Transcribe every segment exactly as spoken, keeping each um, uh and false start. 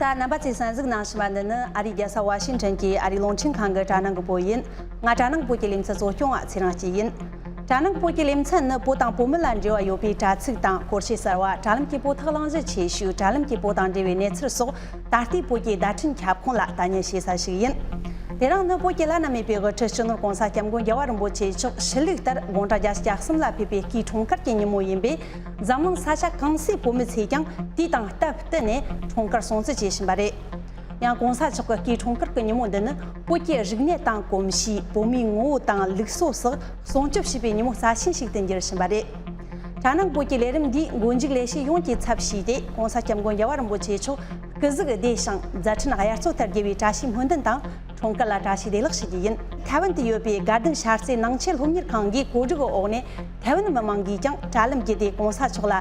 རྣམ་པ་ཚོས་གསན་གཟིགས་གནང་བཞིན་པ་འདི་ནི་ཨ་རིའི་རྒྱལ་ས་ཝ་ཤིང་ཊོན་གྱི་ཨ་རིའི་རླུང་འཕྲིན་ཁང་གི་དྲ་སྣང་གི་བོད་ཡིན། ང་དྲ་སྣང་བོད་ཀྱི་ལེ་ཚན་གཙོ་སྐྱོང་བ་ཚེ་རིང་སྐྱིད་ཡིན། དྲ་སྣང་བོད་ཀྱི་ལེ་ཚན་ནི་བོད་དང་བོད་མི་ལ་འབྲེལ་བ་ཡོད་པའི་དྲ་ཚིགས་དང་སྐོར་བཤད་གསར་བ། དྲ་ལམ་གྱི་བོད་ཐོག་གླེང་གཞི་ཆེ་ཤོས། དྲ་ལམ་གྱི་བོད་དང་འབྲེལ་བའི་གནས་ཚུལ་སོགས་ད་ལྟའི་བོད་ཀྱི་བརྡ་འཕྲིན་ཁྱབ་ཁོངས་ལ་ལྟ་ཉན་བྱེད་ས་ཞིག་ཡིན། དེ་རིང་ནི་བོད་ཀྱི་བླ་ན་མེད་པའི་དབུ་ཁྲིད་སྤྱི་ནོར་༸གོང་ས་༸སྐྱབས་མགོན་རྒྱལ་བ་རིན་པོ་ཆེ་མཆོག་ཞུ་ལུགས་ལྟར་དགུང་གྲངས་བརྒྱད་ཅུ་གྱ་གསུམ་ལ་ཕེབས་པའི་སྐུའི་འཁྲུངས་སྐར་གྱི་ཉིན་མོ་ཡིན་པས། འཛམ་གླིང་ས་ཆ་གང་སའི་བོད་མི་ཚོས་ཀྱང་དུས་དང་སྟབས་བསྟུན་ནས་འཁྲུངས་སྐར་སྲུང་བརྩི་བྱེད་བཞིན་པ་རེད། ཡང་༸གོང་ས་མཆོག་གི་སྐུའི་འཁྲུངས་སྐར་གྱི་ཉིན་མོ་འདི་ནི་བོད་ཀྱི་རིག་གནས་དང་གོམས་གཤིས། བོད་མིའི་ངོ་བོ་དང་ལུགས་སྲོལ་སོགས་སྲུང་སྐྱོབ་བྱེད་པའི་ཉིན་མོ་རྩ་ཆེན་ཞིག་ཏུ་འགྱུར་བཞིན་པ་རེད། དྲ་སྣང་བོད་ཀྱི་ལས་རིམ་འདིའི་མགོ་མཇུག་ལས་བྱེད་ཡོངས་ཀྱི་ཚབ་བྱས་ཏེ་༸གོང་ས་༸སྐྱབས་མགོན་རྒྱལ་བ་རིན་པོ་ཆེ་མཆོག་སྐུ་གཟུགས་བདེ་ཞིང་མཛད་འཕྲིན་དབྱར་མཚོ་ལྟར་རྒྱས་པའི་བཀྲ་ཤིས་སྨོན་འདུན་དང་། འཁྲུངས་སྐར་ལ་བཀྲ་ཤིས་བདེ་ལེགས་ཞུ་རྒྱུ་ཡིན། ཐའེ་ཝན་དུ་ཡོད་པའི་དགའ་ལྡན་ཤར་རྩེ་ནང་ཆེན་སློབ་གཉེར་ཁང་གིས་གོ་སྒྲིག་འོག་ནས་ཐའེ་ཝན་མི་མང་གིས་ཀྱང་དྲ་ལམ་བརྒྱུད་དེ་༸གོང་ས་མཆོག་ལ་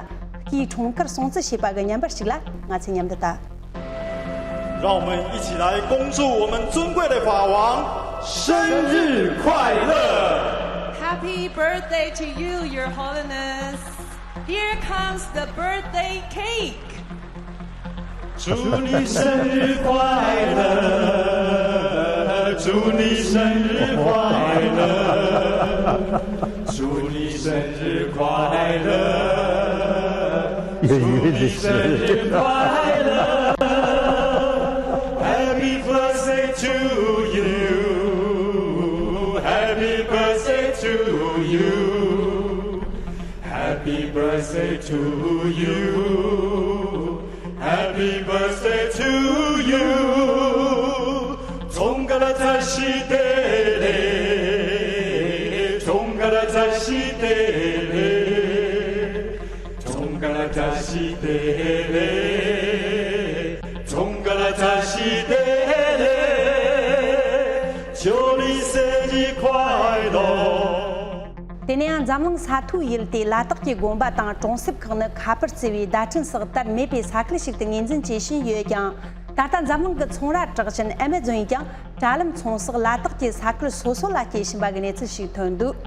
སྐུའི་འཁྲུངས་སྐར་སྲུང་བརྩི་བྱས་པ་གི་བརྙན་པར་ཞིག་ལ་ང་ཚོས་མཉམ་དུ་ལྟ། 让我们一起来恭祝我们尊贵的法王生日快乐。 Happy birthday to you, Your Holiness. Here comes the birthday cake. 祝你生日快乐，祝你生日快乐，祝你生日快乐，祝你生日快乐。Happy birthday to you, happy birthday to you, happy birthday to you. Happy birthday to you. Tsongkala tashi dele, tsongkala tashi dele, tsongkala tashi dele, tsongkala tashi dele. Jolly Seji Kwailo. དེ་ནས་ཡང་འཛམ་གླིང་ས་མཐོའི་ཡུལ་དེ་ལ་དྭགས་ཀྱི་དགོན་པ་དང་གྲོང་གསེབ་ཁག་ནི་ཁ་པར་བརྩི་བའི་བརྡ་འཕྲིན་སོགས་དར་མེད་པའི་ས་ཁུལ་ཞིག་ཏུ་ངོས་འཛིན་བྱེད་བཞིན་ཡོད་ཀྱང་། ད་ལྟ་འཛམ་གླིང་གི་ཚོང་ར་གྲགས་ཅན་ཨེ་མེ་ཛོན་ཡིས་ཀྱང་དྲ་ལམ་ཚོང་ཟོག་ལ་དྭགས་ཀྱི་ས་ཁུལ་སོ་སོ་ལ་སྐྱེལ་བཞིན་པ་གི་གནས་ཚུལ་ཞིག་ཐོན་འདུག་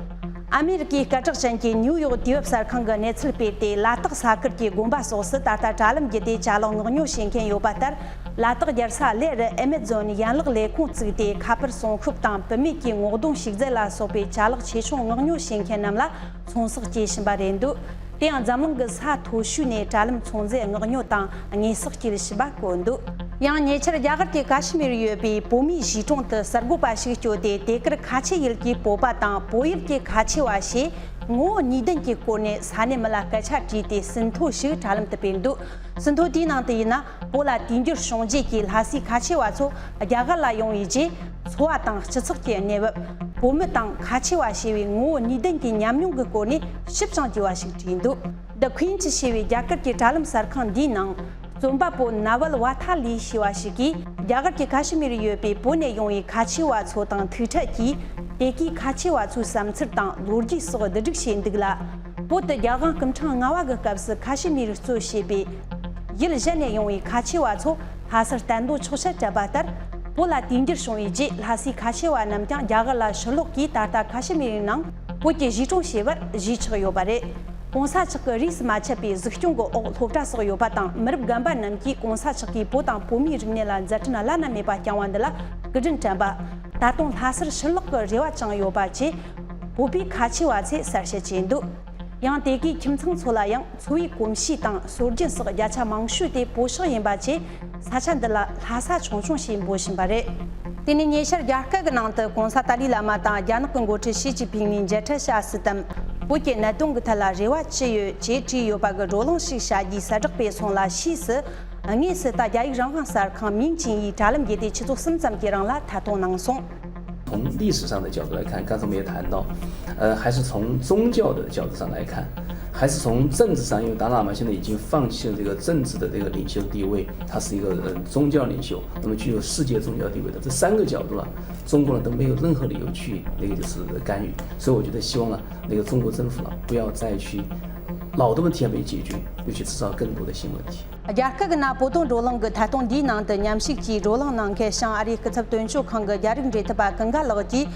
ཨ་མེ་རི་ཀའི་སྐད་གྲགས་ཅན་གྱི་ནིའུ་ཡོག་དུས་བབ་གསར་ཁང་གི་གནས་ཚུལ་སྤེལ་ཏེ། ལ་དྭགས་ས་ཁུལ་གྱི་དགོན་པ་སོགས་སུ་ད་ལྟ་དྲ་ལམ་བརྒྱུད་དེ་ཅ་ལག་མངགས་ཉོ་བྱེད་མཁན་ཡོད་པ་ལྟར། ལ་དྭགས་རྒྱལ་ས་གླེ་རུ་ཨེ་མེ་ཛོན་ཡན་ལག་ལས་ཁུངས་བཙུགས་ཏེ། ཁ་པར་སྲུང་སྐྱོབ་དང་བུད་མེད་ཀྱི་ངོ་གདོང་ཞིག་རྫས་ལ་སོགས་པའི་ཅ་ལག་ཆེ་ཆུང་མངགས་ཉོ་བྱེད་མཁན་རྣམས་ལ་ཚོང་ཟོག་སྐྱེལ་བཞིན་པ་རེད་འདུག་དེ་ཡང་འཛམ་གླིང་གི་ས་མཐོ་ཤོས་ནས་དྲ་ལམ་ཚོང་རྫས་མངགས་ཉོ་དང་དངོས་ཟོག་སྐྱེལ་བཞིན་པ་བཀོད་འདུག་ཡང་ཉེ་ཆར་རྒྱ་གར་གྱི་ཀ་ཤི་མིར་ཡོད་པའི་བོད་མིའི་གཞིས་གྲོང་དུ་གསར་འགོད་པ་ཞིག་བསྐྱོད་དེ། དེ་གར་ཁ་ཆེ་ཡུལ་གྱི་བོད་པ་དང་བོད་ཡུལ་གྱི་ཁ་ཆེ་བ་ཞེས་ངོ་བོ་གཉིས་ལྡན་གྱི་སྐོར་ནས་ས་གནས་མི་ལ་སྐད་ཆ་དྲིས་ཏེ་ཟིན་ཐོ་ཞིག་དྲ་ལམ་དུ་སྤེལ་འདུག་ཟིན་ཐོ་དེའི་ནང་དུ་ཡིན་ན། བོད་ལ་དུས་འགྱུར་བྱུང་རྗེས་ཀྱི་ལྷ་སའི་ཁ་ཆེ་བ་ཚོ་རྒྱ་གར་ལ་ཡོང་བའི་རྗེས། འཚོ་བ་དང་སྤྱི་ཚོགས་ཀྱི་གནས་བབ། བོད་མི་དང་ཁ་ཆེ་བ་ཞེས་པའི་ངོ་བོ་གཉིས་ལྡན་གྱི་ཉམས་མྱོང་གི་སྐོར་ནས་ཞིབ་ཅིང་རྒྱས་པ་ཞིག་བྲིས་འདུག The Quint ཞེས་པའི་རྒྱ་གར་གྱི་དྲ་ལམ་གསར་ཁང་འདིའི་ནང་། རྩོམ་པ་པོ་ནཱ་ཝལ་ཝ་ཐ་ལི་ཞེས་པ་ཞིག་གིས། རྒྱ་གར་གྱི་ཀ་ཤི་མིར་ཡོད་པའི་བོད་ནས་ཡོང་བའི་ཁ་ཆེ་བ་ཚོ་དང་ཐུག་འཕྲད་ཀྱིས། དེ་གའི་ཁ་ཆེ་བ་ཚོའི་བསམ་ཚུལ་དང་ལོ་རྒྱུས་སོགས་བསྡུ་སྒྲིག་བྱས་འདུག་ལ། བོད་དུ་རྒྱ་དབང་སྐུ་ཕྲེང་ལྔ་བ་གི་སྐབས་སུ་ཁ་ཤི་མིར་གཙོས་བྱས་པའི་ཡུལ་གཞན་ནས་ཡོང་བའི་ཁ་ཆེ་བ་ཚོ་ལྷ་སར་གཏན་སྡོད་ཆོག་མཆན་སྤྲད་པ་ལྟར། བོད་ལ་དུས་འགྱུར་བྱུང་བའི་རྗེས། ལྷ་སའི་ཁ་ཆེ་བ་རྣམས་ཀྱང་རྒྱ་གར་ལ་ཕྱིར་ལོག་གིས། ད་ལྟ་ཁ་ཤི་མིར་ནང་བོད་ཀྱི་གཞིས་གྲོང་ཞེས་པར་གཞིས་ཆགས་ཡོད་པ་རེད། ༸གོང་ས་མཆོག་གི་རིས་སུ་མ་ཆད་པའི་གཟིགས་སྐྱོང་གི་འོག་སློབ་གྲྭ་སོགས་ཡོད་པ་དང་། མི་རབས་རྒན་པ་རྣམས་ཀྱིས་༸གོང་ས་མཆོག་གིས་བོད་དང་བོད་མིའི་རིག་གནས་ལ་མཛད་འཕྲིན་བླ་ན་མེད་པ་བསྐྱངས་པ་འདི་ལ་སྐུ་དྲིན་དྲན་པ། ད་དུང་ལྷ་སར་ཕྱིར་ལོག་གི་རེ་བ་བཅངས་ཡོད་པ་བཅས་བོད་པའི་ཁ་ཆེ་བ་ཚོས་གསལ་བཤད་བྱས་འདུག་ཡང་དེ་གའི་ཁྱིམ་ཚང་ཚོ་ལ་ཡང་འཚོ་བའི་གོམས་གཤིས་དང་སྲོལ་རྒྱུན་སོགས་བརྒྱ་ཆ་མང་ཤོས་དེ་བོད་ཤག་ཡིན་པ་བཅས་ས་ཆ་འདི་ལ་ལྷ་ས་ཆུང་ཆུང་ཞེས་འབོད་བཞིན་པ་རེད། དེ་ནས་ཉེ་ཆར་རྒྱ་སྐད་ཀྱི་ནང་དུ་༸གོང་ས་ཏཱ་ལའི་བླ་མ་དང་རྒྱ་ནག་གི་འགོ་ཁྲིད་ཞི་ཅིན་ཕིང་གཉིས་མཇལ་འཕྲད་བྱ་སྲིད་དམ། བོད་ཀྱི་གནད་དོན་གྱི་ཐད་ལ་རེ་བ་ཅི་ཡོད་ཅེས་དྲིས་ཡོད་པ་གི་བགྲོ་གླེང་ཞིག་བྱ་རྒྱུའི་གསལ་བསྒྲགས་སྤེལ་སོང་ལ། ཕྱིས་སུ་དངོས་སུ་ད་རྒྱ་ཡིག་རང་དབང་གསར་ཁང་མིང་ཅིང་ཡིས་དྲ་ལམ་བརྒྱུད་དེ་ཆུ་ཚོད་གསུམ་ཙམ་གྱི་རིང་ལ་ཐད་གཏོང་གནང་སོང་། 从历史上的角度来看，刚才我们也谈到，呃，还是从宗教的角度上来看，还是从政治上，因为达赖喇嘛现在已经放弃了这个政治的这个领袖地位，他是一个呃宗教领袖，那么具有世界宗教地位的这三个角度啊，中国人都没有任何理由去那个就是干预，所以我觉得希望呢，那个中国政府呢，不要再去老的问题还没解决，又去制造更多的新问题。 རྒྱ་སྐད་ཀྱི་ནང་བོད་དོན་བགྲོ་གླེང་གི་ཐད་གཏོང་འདིའི་ནང་དུ་མཉམ་ཞུགས་ཀྱིས་བགྲོ་གླེང་གནང་མཁན་བྱང་ཨ་རིའི་སྐུ་ཚབ་དོན་གཅོད་ཁང་གི་རྒྱ་རིགས་འབྲེལ་མཐུད་པ་ཀུན་དགའ་ལགས་ཀྱིས།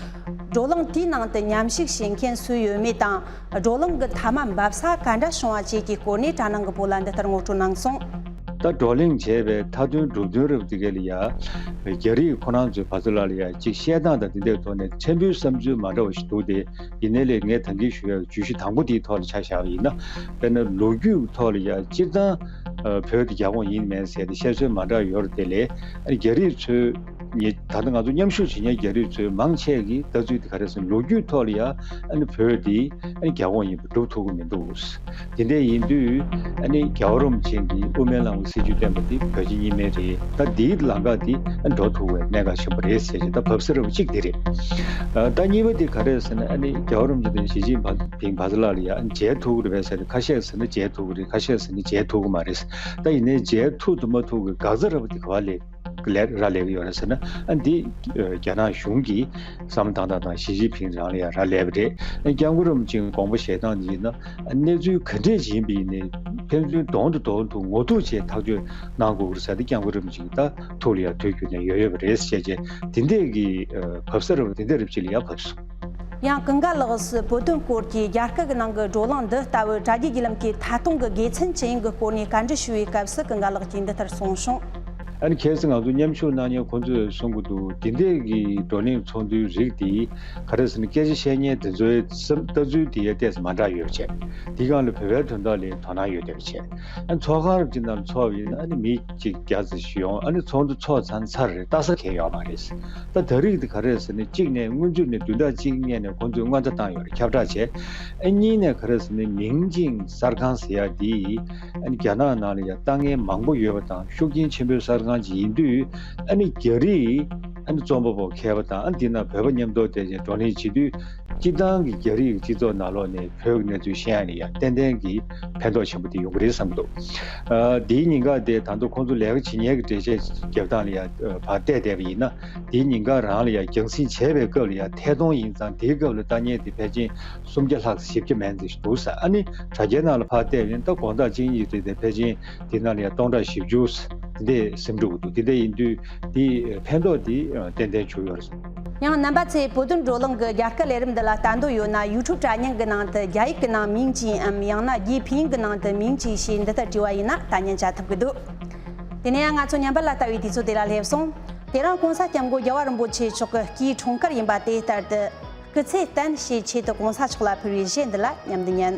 བགྲོ་གླེང་དེའི་ནང་དུ་མཉམ་ཞུགས་བྱེད་མཁན་སུ་ཡོད་མེད་དང་། བགྲོ་གླེང་གི་མཐའ་མ་འབབ་ས་ག་འདྲ་བྱུང་བ་བཅས་ཀྱི་སྐོར་ནས་དྲ་ནང་གི་བོད་ལ་འདི་ལྟར་ངོ་སྤྲོད་གནང་སོང་། ད་བགྲོ་གླེང་བྱས་པའི་མཐའ་དོན་གྲུབ་དོན་རབ་དེ་ག་ལ་ཡ། རྒྱ་རིགས་ཁོ་རང་ཚོའི་བ་ཚོ་ལ་ལ་ཡ་གཅིག་བཤད་སྟངས་དང་དེ་འདྲའི་ཐོག་ནས་ཕྲན་བུའི་བསམ་ཚུལ་མ་འདྲ་བ་ཞིག་འདུག་སྟེ། ཡིན་ནའི་ལས་ངས་ད་གིན་ཞུ་ཡ་བརྗོད་གཞི་དང་པོ་དེའི་ཐོག་ལ་ཆ་བཞག་པ་ཡིན་ན། དཔེར་ན་ལོ་རྒྱུས་ཐོག་ལ་ཡ་སྤྱིར་བཏང་བོད་དེ་རྒྱ་ཁོངས་ཡིན་མིན་ཟེར་ཏེ་བཤད་སྲོལ་མ་འདྲ་ཡོད་རེད་དེ་ལས། རྒྱ་རིགས་ཚོས་ད་ལྟ་ང་ཚོ་མཉམ་ཞུགས་བྱེད་མཁན་རྒྱ་རིགས་ཚོའི་མང་ཆེ་གི་ལྟ་ཚུལ་དེ་ག་རེ་ཟེར་ན། ལོ་རྒྱུས་ཐོག་ལ་ཡ་ཨ་ནི་བོད་དེ་ཨ་ནི་རྒྱ་ཁོངས་ཡིན་པ་སྒྲུབ་ཐུབ་ཀྱི་མི་འདུག་དེ་འདྲ་ཡིན་དུས་ཨ་ནི་རྒྱལ་བ་རིན་པོ་ཆེ་གིས་དབུ་མའི་ལམ་གྱི་སྲིད་བྱུས་བཏོན་པ་དེ་བོད་རྒྱ་གཉིས་སྨན་རེད། ད་འདིའི་ལམ་ཁ་དེ་ཨ་འགྲོ་ཐུབ་པའི་གནད་འགག་ཆེན་པོ་རེད་ཟེར་གྱི། ད་བབས་ས་ར་བ་གཅིག་དེ་རེད། ད་གཉིས་པ་དེ་ག་རེ་ཟེར་ན། ཨ་ནི་རྒྱལ་བ་རིན་པོ་ཆེ་དང་ཞི་ཅིན་ཕིང་བ་ཚོ་ལ་ལ་ཡ་ཨ་ནི་མཇལ་ཐུབ་ཀྱི་རེད་པས་ཟེར་ཏེ། ཁ་ཤས་ཟེར་ན་མཇལ་ཐུབ་ཀྱི་རེད། ཁ་ཤས་ཟེར་ན་མཇལ་ཐུབ་ཀྱི་མ་རེད། ད་ཡིན་ནའི་མཇལ་ཐུབ་དང་མ་ཐུབ་ཀྱི་འགག་རྩ་ར་བ་དེ་ག་པར་སླེབས། ལས་ར་ལས་ཀྱི་ཡོད་རེད་ཟེར་ན། ཨ་འདི་རྒྱ་ནག་གཞུང་གིས་བསམ་བློ་བཏང་སྟངས་དང་ཞི་ཅིན་ཕིང་རང་ལ་ཡང་རག་ལས་པ་རེད། སྐྱབས་མགོན་རིན་པོ་ཆེའི་དགོངས་པ་བཞེས་སྟངས་འདི་ཡིན་ན། གནས་ཚུལ་ག་འདྲས་ཡིན་པ་ཡིན་ནའི་ཕན་ཚུན་གདོང་དང་གདོང་དུ་ངོ་ཐུག་བྱས་ཐག་གཅོད་གནང་དགོས་ཀྱི་རེད་ཟེར་ཏེ། སྐྱབས་མགོན་རིན་པོ་ཆེ་གིས་ད་ཐུགས་ལ་ཡང་དུས་རྒྱུན་ནས་ཡོད་ཡོད་པ་རེད་ཟེར་བྱས། དེ་འདྲས་ཀྱི་བབས་ས་རེད་པ། དེ་འདྲས་རེད་པ་ཅིག་ལ་ཡང་བབས་སོང་། ཡང་ཀུན་དགའ་ལགས་སུ་བོད་དོན་སྐོར་གྱི་རྒྱ་སྐད་ཀྱི་ནང་གི་བགྲོ་གླེང་འདི་ལྟ་བུ་དྲ་རྒྱའི་བརྒྱུད་ལམ་གྱི་ཐད་གཏོང་གི་དགེ་མཚན་ཅི་ཡིན་གྱི་སྐོར་ནས་བཀའ་འདྲི་ཞུ་བའི་སྐབས་སུ་ཀུན་དགའ་ལགས་ཀྱིས་འདི་ལྟར་གསུངས་བྱུང་། ཨ་ནི་ཁ་སང་ང་ཚོ་མཉམ་ཞུགས་གནང་མཁན་ཁོང་ཚོས་གསུང་གི་འདུག་དེ་འདྲས་ཀྱི་བགྲོ་གླེང་ཚོགས་འདུའི་རིགས་དེ་ག་རེ་ཟེར་ན། སྐད་ཆ་བཤད་མཁན་དེ་ཚོའི་སེམས་ལྟ་ཚུལ་དེ་ཡང་ཏོག་ཙམ་མ་འདྲ་ཡོད་པ་བྱས། དེའི་སྒང་ལ་བོད་པའི་དོན་དག་ལ་དོ་སྣང་ཡོད་བསྡད་པ་བྱས། ཨ་ནི་ཚོགས་ཁང་རབ་ཅིག་ནང་ལ་ཚོགས་པ་ཡིན་ན། ཨ་ནི་མི་གཅིག་བརྒྱ་ཙམ་ཞིག་ཡོང་། ཨ་ནི་ཚོགས་འདུ་ཚོགས་ཚར་ཚར་རེད། ལྟ་ས་གང་ཡང་ཡོད་མ་རེད། ད་ད་རེས་དེ་ག་རེ་ཟེར་ན། གཅིག་ནས་སྔོན་ཚུད་ནས་བདུན་ཕྲག་གཅིག་སྔོན་ནས་ཁོང་ཚོས་སྔོན་བརྡ་བཏང་ཡོད་རེད། ཁྱབ་བསྒྲགས་བྱས། ཨ་གཉིས་ནས་ག་རེ་ཟེར་ན། མིང་ཅིང་གསར་ཁང་ཟེར་ཡ་དེ་ཨ་ནི་རྒྱ་ནག་ནང་ལ་ཡ་ལྟ་མཁན་མང་པོ་ཡོད་པ་དང་། ཤུགས་རྐྱེན་ཆེན་པོའི་གསར་ཁང་ཅིག་ཡིན་དུས། ཨ་ནི་རྒྱ་རིགས་ཨ་ནི་རྩོམ་པ་པོ་མཁས་པ་དང་། ཨ་ནི་དེ་ན་བོད་པ་མཉམ་དུ་བསྡད་བྱས་བགྲོ་གླེང་བྱེད་དུས། སྤྱིར་བཏང་གི་རྒྱ་རིགས་ཀྱི་སྤྱི་ཚོགས་ནང་ལོགས་ནས་བོད་ཀྱི་གནས་ཚུལ་བཤད་ཡ་ནི་ཡ་ཏན་ཏན་གྱི་ཕན་ཐོགས་ཆེན་པོ་དེ་ཡོང་གི་རེད་བསམ་གྱི་འདུག་ཨ་དེའི་ཉིན་ཀ་དེ་ད་དུང་ཁོང་ཚོ་ལས་ཀ་བྱེད་མཁན་གྱི་འགྲེལ་བཤད་རྒྱབ་སྟངས་ལ་ཡ་ཕར་བལྟས་བསྡད་པ་ཡིན་ན། དེའི་ཉིན་ཀ་རང་ལ་ཡ་རྒྱང་སྲིང་བྱས་པའི་སྐབས་ལ་ཡ་ཐད་གཏོང་ཡིན་ཙང་། དེའི་སྐབས་ལ་ལྟ་མཁན་དེ་ཕལ་ཆེར་སུམ་བརྒྱ་ལྷག་ཙམ་བཞི་བརྒྱ་མན་ཙམ་ཞིག་འདུག་ཟེར། ཨ་ནི་དྲ་རྒྱའི་ནང་ལ་ཕར་བལྟས་པ་ཡིན་ན། ད་དགོང་དག་གཅིག་གཉིས་རེད་དེ། ཕལ་ཆེར་དེ་ནང་ལ་ཡ་སྟོང་ཕྲག་བཞི་བཅུ་དེ་འདྲས་ཟིན་འགྲོ་གི་འདུག་དེ་འདྲས་ཡིན་དུས་དེའི་ཕན་ཐོགས་དེ་ཏན་ཏན་བྱུང་ཡོད་རེད། ཡང་རྣམ་པ་ཚོས་བོད་དོན་བགྲོ་གླེང་གི་རྒྱ་སྐད་ལས་རིམ་འདི་ལ་ལྟ་འདོད་ཡོད་ན། ཡུ་ཊུབ་དྲ་བརྙན་གྱི་ནང་དུ་རྒྱ་ཡིག་གི་ནང་མིང་ཅིའམ། ཡང་ན་རྒྱའི་ཕིན་ཡིག་གི་ནང་དུ་མིང་ཅི་ཞེས་འདི་ལྟར་བྲིས་པ་ཡིན་ན་ལྟ་ཉན་བྱ་ཐུབ་ཀྱི་འདུག་དེ་ནས་ཡང་ང་ཚོ་ཉམས་པ་ལ་ལྟ་བའི་དུས་ཚོད་དེ་ལ་སླེབས་སོང་། དེ་རིང་གོང་ས་སྐྱབས་མགོན་རྒྱལ་བ་རིན་པོ་ཆེ་མཆོག་གི་སྐུའི་འཁྲུངས་སྐར་ཡིན་པ་དེ་ལྟར་དུ། སྐུ་ཚེ་བརྟན་ཞེས་ཆེད་དུ་གོང་ས་མཆོག་ལ་ཕུལ་བའི་གཞས་འདི་ལ་མཉམ་དུ་ཉན།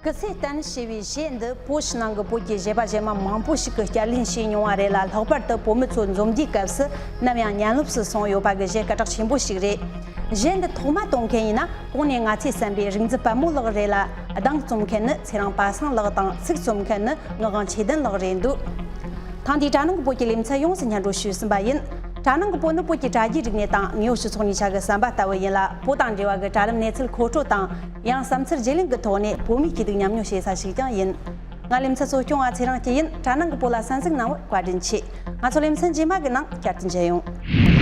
སྐུ་ཚེ་བརྟན་ཞེས་པའི་གཞས་འདི་བོད་ཕྱི་ནང་གི་བོད་ཀྱི་གཞས་པ་གཞས་མ་མང་པོ་ཞིག་གིས་བསྐྱར་ལེན་བྱས་མྱོང་བ་རེད་ལ། ལྷག་པར་དུ་བོད་མི་ཚོ་འཛོམས་དུས་སྐབས་སུ་ནམ་ཡང་ཉན་ལོབས་སུ་སོང་ཡོད་པ་གི་གཞས་སྐད་གྲགས་ཆེན་པོ་ཞིག་རེད། གཞས་འདི་ཐོག་མ་གཏོང་མཁན་ཡིན་ན། གོང་ནས་ང་ཚོས་གསན་པའི་རིག་འཛིན་དཔལ་མོ་ལགས་རེད་ལ། གདངས་རྩོམ་མཁན་ནི་ཚེ་རིང་པ་སངས་ལགས་དང་། ཚིག་རྩོམ་མཁན་ནི་ངག་དབང་ཆོས་ལྡན་ལགས་རེད་འདུག་ཐེངས་འདིའི་དྲ་ནང་གི་བོད་ཀྱི་ལེ་ཚན་ཡོངས་སུ་སྙན་སྒྲོན་ཞུས་ཟིན་པ་ཡིན། དྲ་ནང་གི་བོད་ནི་བོད་ཀྱི་དྲ་རྒྱའི་རིག་གནས་དང་དངོས་ཡོད་སྤྱི་ཚོགས་གཉིས་ཆ་གི་ཟམ་པ་ལྟ་བུ་ཡིན་ལ། བོད་དང་འབྲེལ་བ་གི་དྲ་ལམ་གནས་ཚུལ་མཁོ་སྤྲོད་དང་། ཡང་བསམ་ཚུལ་བརྗེ་ལེན་གྱི་ཐོག་ནས་བོད་མིའི་སྐྱིད་སྡུག་མཉམ་མྱོང་བྱེད་ས་ཞིག་ཀྱང་ཡིན། ང་ལེ་ཚན་གཙོ་སྐྱོང་བ་ཚེ་རིང་སྐྱིད་ཡིན། དྲ་ནང་གི་བོད་ལ་གསན་གཟིགས་གནང་བར་བཀའ་དྲིན་ཆེ། ང་ཚོ་ལེ་ཚན་རྗེས་མ་གི་ནང་བསྐྱར་དུ་མཇལ་ཡོང་།